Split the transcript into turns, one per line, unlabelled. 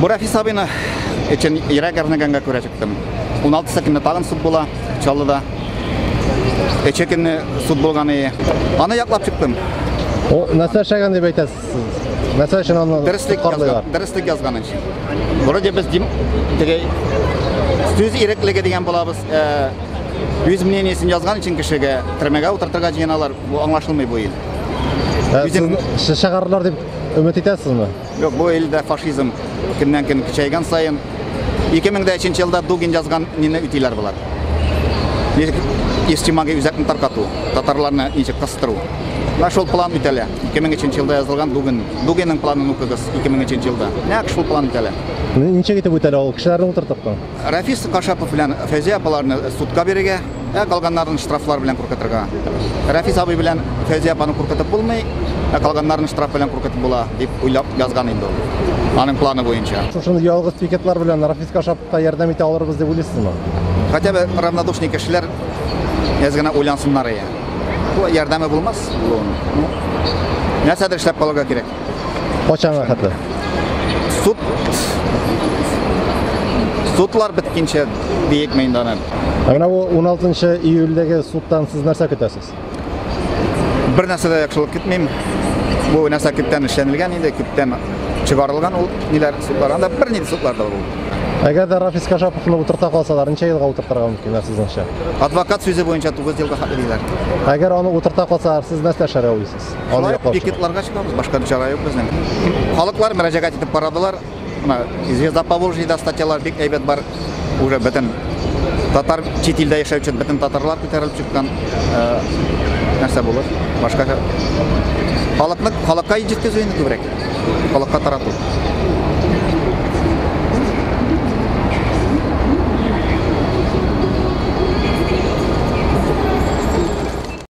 Бу Рафис абыйны өчен йөрәк әрнегәнгә күрә чыктым. 16 көнне тагын суд була Чаллыда. Өче көнне суд булган ие. Аны яклап чыктым.
О, нәрсә эшләгән дип әйтәсез сез? Нәрсә өчен аны
Дөреслек язган, дөреслек язган өчен. Вроде без дим, теге сүз иреклеге дигән булабыз. Үз мнениесен язган өчен кешегә төрмәгә утыртырга җыеналар. Бу аңлашылмый бу ил.
Үзем чыгарырлар дип өмет итәсезме?
Юк, бу илдә фашизм көннән-көн көчәйгән саен. 2003 елда Дугин язган нине үтиләр болар. Ничек иҗтимагый үзәкне таркату, татарларны ничек кыстыру. Менә шул план үтәлә. 2003 елда язылган Дугин, Дугинның планын укыгыз 2003 елда. Нәкъ шул план үтәлә.
Ничек итеп үтәлә ул? Кешеләрне утыртыпмы?
Рафис Кашапов белән Фәүзия апаларны судка бирергә, ә калганнарын штрафлар белән куркытырга. Рафис абый белән Фәүзия апаны куркытып булмый, ә калганнарын штраф белән куркытып була, дип уйлап язган инде ул. Аның планы буенча.
Шушындый ялгыз пикетлар белән Рафис Кашаповка ярдәм итә алырбыз дип уйлыйсызмы?
Хотя бы равнодушный кешеләр әз генә уйлансыннар ия. Бу ярдәме булмас булуын. Ну, нәрсәдер эшләп калырга кирәк.
Кайчанга хәтле?
Суд судлар беткәнчә диекме инде аны.
Ә менә бу 16 июльдәге судтан сез нәрсә көтәсез?
Бер нәрсә дә яхшылык көтмим. Бу нәрсә күптән эшләнелгән инде, күптән чыгарылган ул ниләр судлар. Анда бернинди судлар да ул.
Әгәр дә Рафис Кашаповны утырта калсалар, ничә елга утыртырга мөмкиннәр сезнеңчә?
Адвокат сүзе буенча 9 елга хәтле диләр.
Әгәр аны утырта калсалар, сез нәрсә эшләргә уйлыйсыз?
Аны яклаучылар. Пикетларга чыгабыз, башка чара юк безнең. Халыклар мөрәҗәгать итеп карадылар. Менә Звезда Поволжьеда статьялар бик әйбәт бар. Уже бөтен татар чит илдә яшәүче бөтен татарлар күтәрелеп чыккан нәрсә булыр. Башка халыкны халыкка җиткезү инде күбрәк. Халыкка тарату.